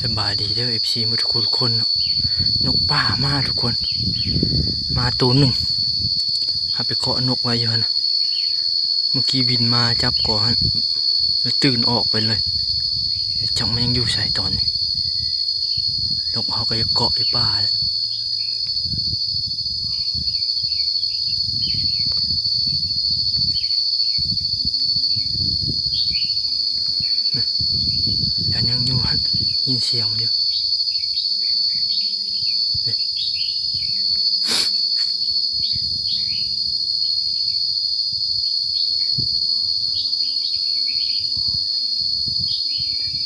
ສະບາຍດີເດີ ເອັຟຊີ ໝົດທຸກຄົນເນາະ. ນົກປ່າມາທຸກຄົນ ມາໂຕໜຶ່ງ ເຮົາໄປເກາະນົກໄວ້ຢູ່ຫັ້ນນະ. ເມື່ອກີ້ບິນມາຈັບເກາະຫັ້ນ ແລ້ວຕື່ນອອກໄປເລີຍ. ຈັກມັນຍັງຢູ່ໃສຕອນນີ້. ນົກເຮົາກໍຢາກເກາະຢູ່ປ່າແຫຼະ. ຢ້ານຍັງຢູ່ຫັ້ນ ຍິນສຽງມັນຢູ່.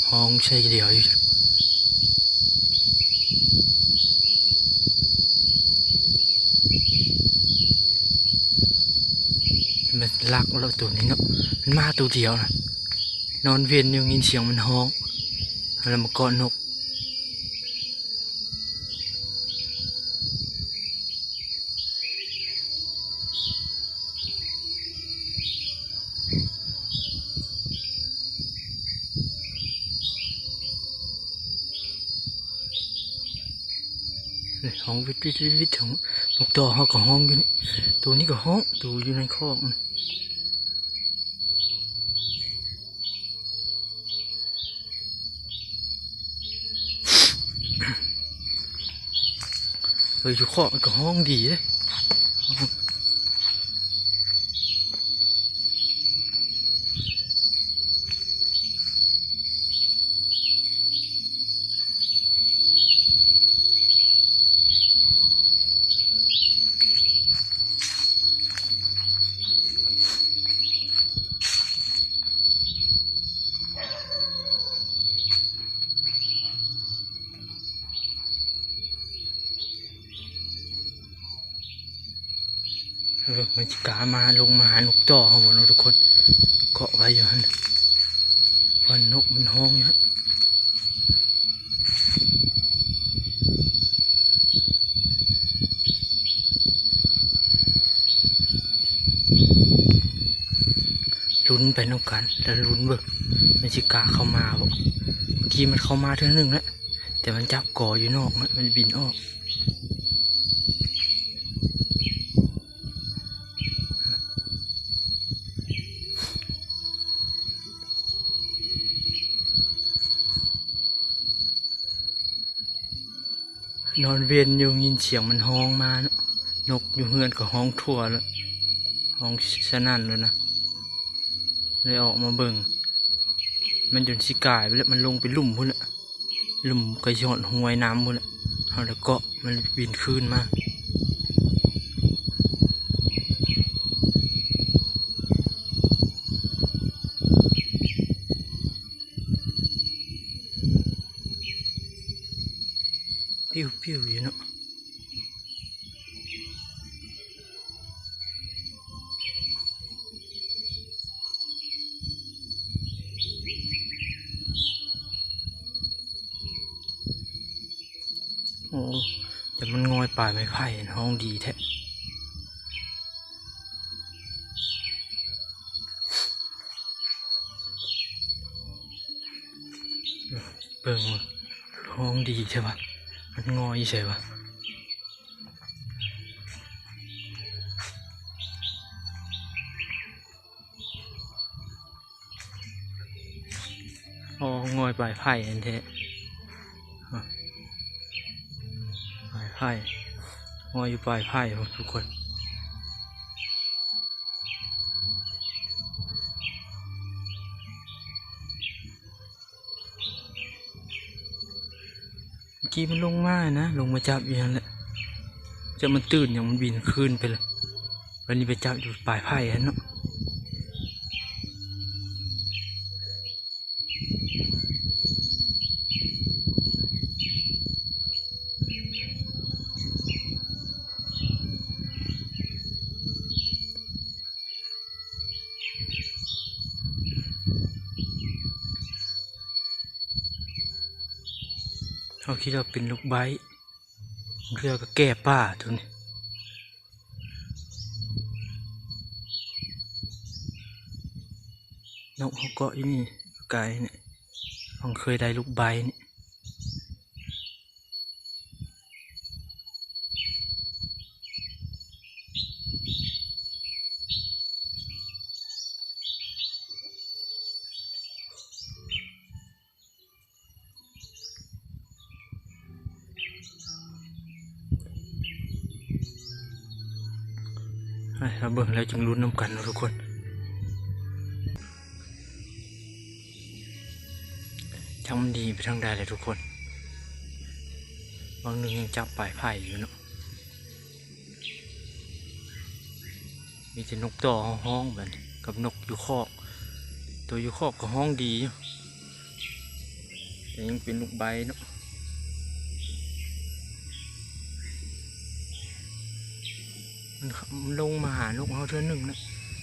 ຮ້ອງໃສ່ດຽວຢູ່ ມັນລັກແລ້ວໂຕນີ້ເນາະ. ມັນມາໂຕດຽວນະ ນອນເວັນຢູ່ ຍິນສຽງມັນຮ້ອງ ແລ້ວມາເກາະນົກ. ຮ້ອງວິດໆໆໆ ນົກຕໍ່ເຮົາກໍຮ້ອງຢູ່ນີ້ ໂຕນີ້ກໍຮ້ອງ ໂຕຢູ່ໃນຄອກ. ເອີ ຢູ່ຄອກມັນກໍຮ້ອງດີເດ້. ເອີ ມັນຊິກ້າມາ ລົງມາຫານົກຕໍ່ເຮົາບໍ່ເນາະທຸກຄົນ. ເກາະໄວ້ຢູ່ຫັ້ນ ເພາະນົກມັນຮ້ອງຢູ່ຫັ້ນ. ລຸ້ນໄປນຳກັນ ແລ້ວລຸ້ນເບິ່ງ ມັນຊິກ້າເຂົ້າມາບໍ່. ເມື່ອກີ້ມັນເຂົ້າມາເທື່ອໜຶ່ງແລ້ວ ແຕ່ມັນຈັບກໍຢູ່ນອກ ມັນບິນອອກ. ນອນເວັນຢູ່ ຍິນສຽງມັນຮ້ອງມາເນາະ. ນົກຢູ່ເຮືອນກໍຮ້ອງທົ່ວແລ້ວ ຮ້ອງສະນັ້ນແລ້ວນະ. ເລີຍອອກມາເບິ່ງ ມັນຈົນຊິກາຍໄປແລ້ວ ມັນລົງໄປລຸ່ມພຸ້ນແລ້ວ. ລຸ່ມກໍຊິຮອດຫ້ວຍນ້ຳພຸ້ນແຫຼະ. ເຮົາລະເກາະ ມັນບິນຄືນມາ. ປິວໆຢູ່ເນາະ. ໂອ້ ແຕ່ມັນງອຍປາຍໄມ້ໄຜ່ ຮ້ອງດີແທ້. ເບິ່ງ ຮ້ອງດີແທ້ວະ ມັນງອຍຢູ່ໃສວະ. ອໍ ງອຍປາຍໄຜ່ຫັ້ນແທ້ ປາຍໄຜ່ ງອຍຢູ່ປາຍໄຜ່ພຸ້ນທຸກຄົນ. ເມື່ອກີ້ມັນລົງມານະ ລົງມາຈັບຢູ່ຫັ້ນແຫຼະ. ຈັກມັນຕື່ນຫຍັງ ມັນບິນຄືນໄປເລີຍ. ບັດນີ້ໄປຈັບຢູ່ປາຍໄຜ່ຫັ້ນເນາະ. ເຮົາຄິດວ່າເປັນລູກໄບ້ ບາງເທື່ອກໍແກ່ປ່າໂຕນີ້. ນົກເຮົາເກາະຢູ່ນີ້ ກາຍນີ້ ເຮົາເຄີຍໄດ້ລູກໄບ້ນີ້. ไป เฮาเบิ่งแล้วจึงลุ้นนำกันเนาะทุกคน จักมันหนีไปทางใดแล้วทุกคน บางหนึ่งยังจับปลายไผ่อยู่เนาะ มีแต่นกต่อฮ้องบัดนี้ กับนกอยู่คอก ตัวอยู่คอกก็ฮ้องดีอยู่ แต่ยังเป็นนกใบ้เนาะ มัน มันลงมาหานกเฮาเทื่อหนึ่งนะ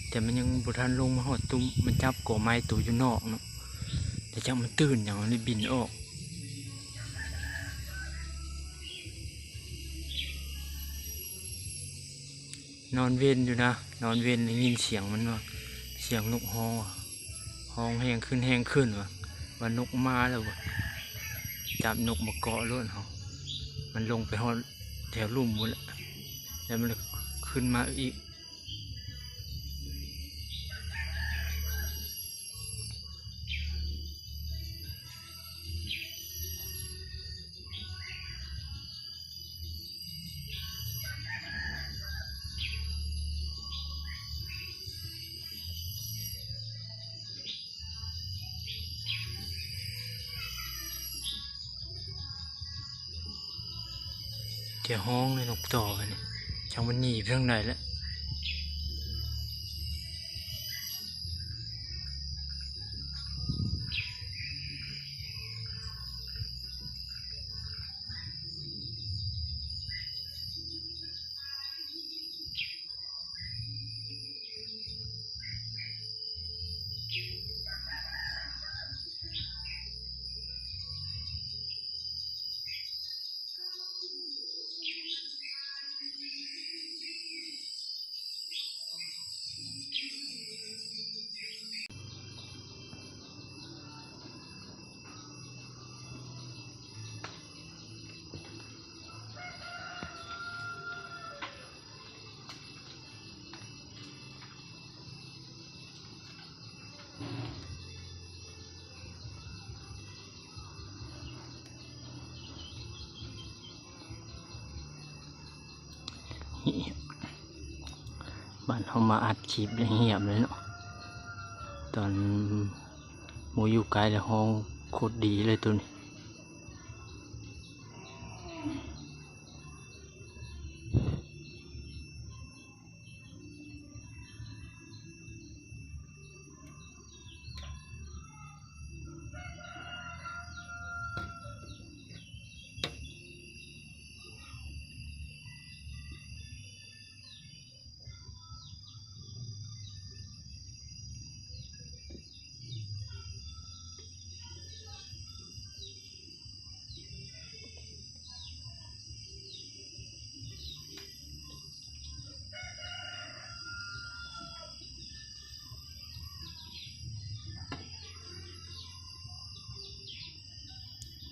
แต่มันยังบ่ทันลงมาฮอดตุ้ม มันจับกอไม้ตัวอยู่นอกเนาะ แต่จักมันตื่นหยัง มันเลยบินออก นอนเว็นอยู่นะ นอนเว็นได้ยินเสียงมันว่า เสียงนกฮ้องอะ ฮ้องแฮงขึ้น แฮงขึ้นว่ะ ว่านกมาแล้วว่ะ จับนกมาเกาะโลดเฮา มันลงไปฮอดแถวลุ่มพู้นแหละ แล้วมันขึ้นมาอีก จะฮ้องเลยนกต่อไปนี่ จักมันหนีไปทางใดแล้ว บ้านเฮามาอัดคลิปได้เงียบเลยเนาะ ตอนหมู่อยู่ไกลแล้วฮ้องโคตรดีเลยตัวนี้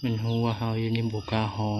มันฮู้ว่าเฮาอยู่นี่บ่กล้าฮ้อง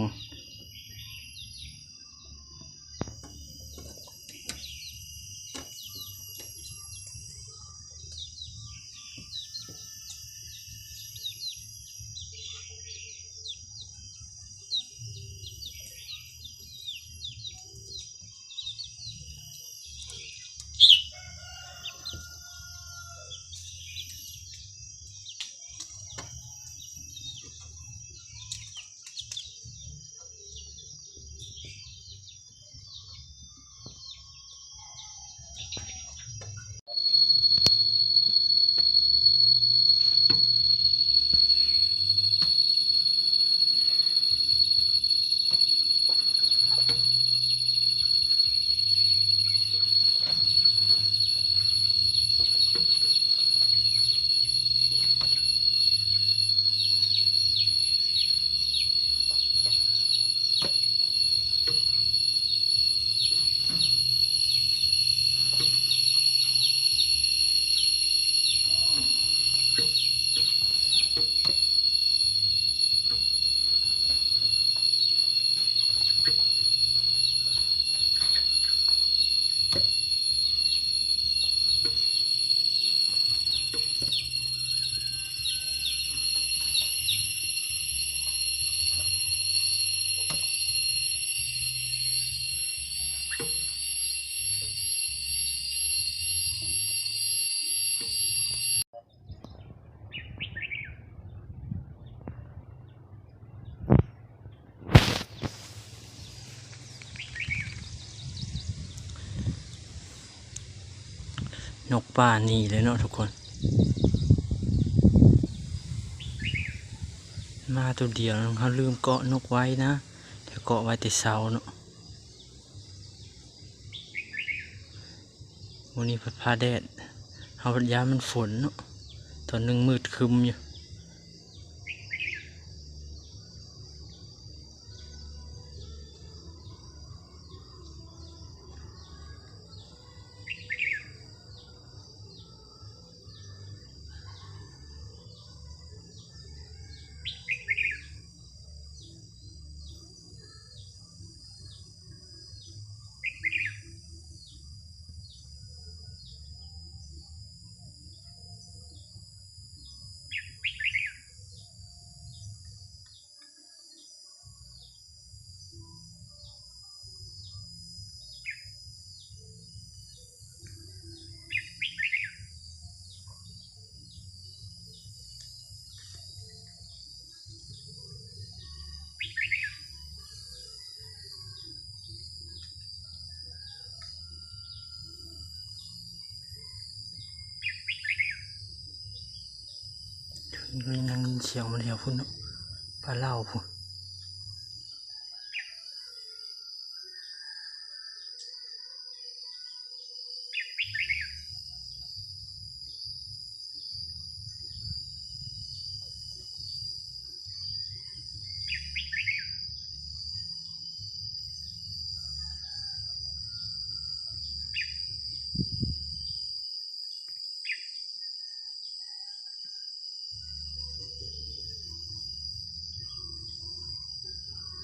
ນົກປ່າໜີເລີຍເນາະທຸກຄົນ. ມາໂຕດຽວ ເຮົາລືມເກາະນົກໄວ້ນະ, ແຕ່ເກາະໄວ້ແຕ່ເຊົ້າເນາະ. ມື້ນີ້ພັດຟ້າແດດ, ເຮົາພັດຢ້ານມັນຝົນເນາະ, ຕອນໜຶ່ງມືດຄຶມຢູ່. ຍັງໄດ້ຍິນສຽງມັນແຖວພຸ້ນເນາະ, ປ່າເຫຼົ່າພຸ້ນ.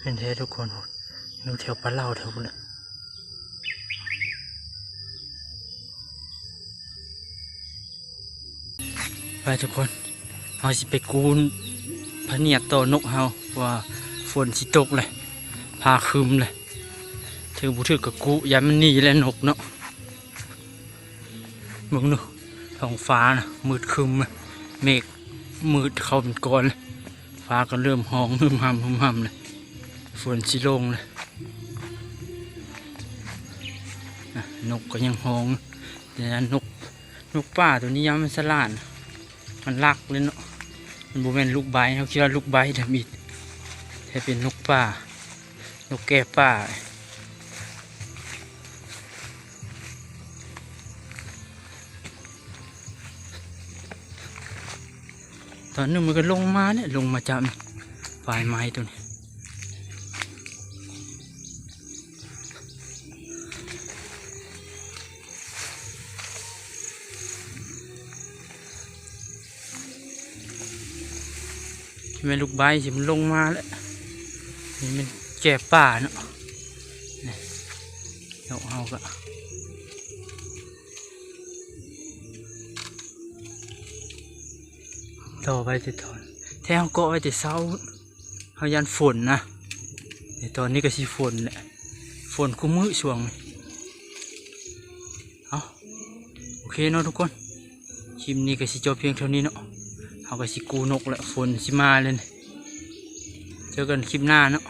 ແມ່ນແທ້ທຸກຄົນ, ຢູ່ແຖວປ່າເຫຼົ່າແຖວພຸ້ນແຫຼະ. ໄປທຸກຄົນ, ເຮົາຊິໄປກູ້ພະນຽກຕໍ່ນົກເຮົາ ເພາະວ່າຝົນຊິຕົກແຫຼະ, ຟ້າຄຶມແຫຼະ. ຖືກບໍ່ຖືກກໍກູ້, ຢ້ານມັນໜີແຫຼະນົກເນາະ. ເບິ່ງດູ ທ້ອງຟ້ານະ ມືດຄຶມນະ, ເມກມືດເຂົ້າເປັນກ້ອນ, ຟ້າກໍເລີ່ມຮ້ອງຮຶມຮຳຮຶມຮຳແລ້ວ, ຝົນຊິລົງແລ້ວ. ນະ ນົກກໍຍັງຮ້ອງ, ແຕ່ນົກ ນົກປ່າໂຕນີ້ຍາມມັນສະຫຼາດ ມັນລັກເລີຍເນາະ, ມັນບໍ່ແມ່ນລູກໄບ. ເຮົາຄິດວ່າລູກໄບທຳອິດ ແຕ່ເປັນນົກປ່າ. ນົກແກ້ປ່າ. ຕອນໜຶ່ງມັນກໍລົງມາແຫຼະ, ລົງມາຈາກປາຍໄມ້ໂຕນີ້. ແມ່ນລູກໄບຊິມັນລົງມາແລ້ວ. ນີ້ແມ່ນແກ້ປ່າເນາະ, ນີ້ ເຮົາ ເຮົາກໍຕໍ່ໄປແຕ່ຕອນ ແທ້ເຮົາເກາະໄວ້ແຕ່ເຊົ້າ. ເຮົາຢ້ານຝົນນະ, ໃນຕອນນີ້ກໍຊິຝົນແຫຼະ, ຝົນຄູ່ມື້ຊ່ວງນີ້. ເອົາ ໂອເຄເນາະທຸກຄົນ, ຄລິບນີ້ກໍຊິຈົບພຽງເທົ່ານີ້ເນາະ. ເຮົາກໍຊິກູ້ນົກແຫຼະ, ຝົນຊິມາແລ້ວນີ້. ເຈີກັນຄລິບໜ້າເນາະ.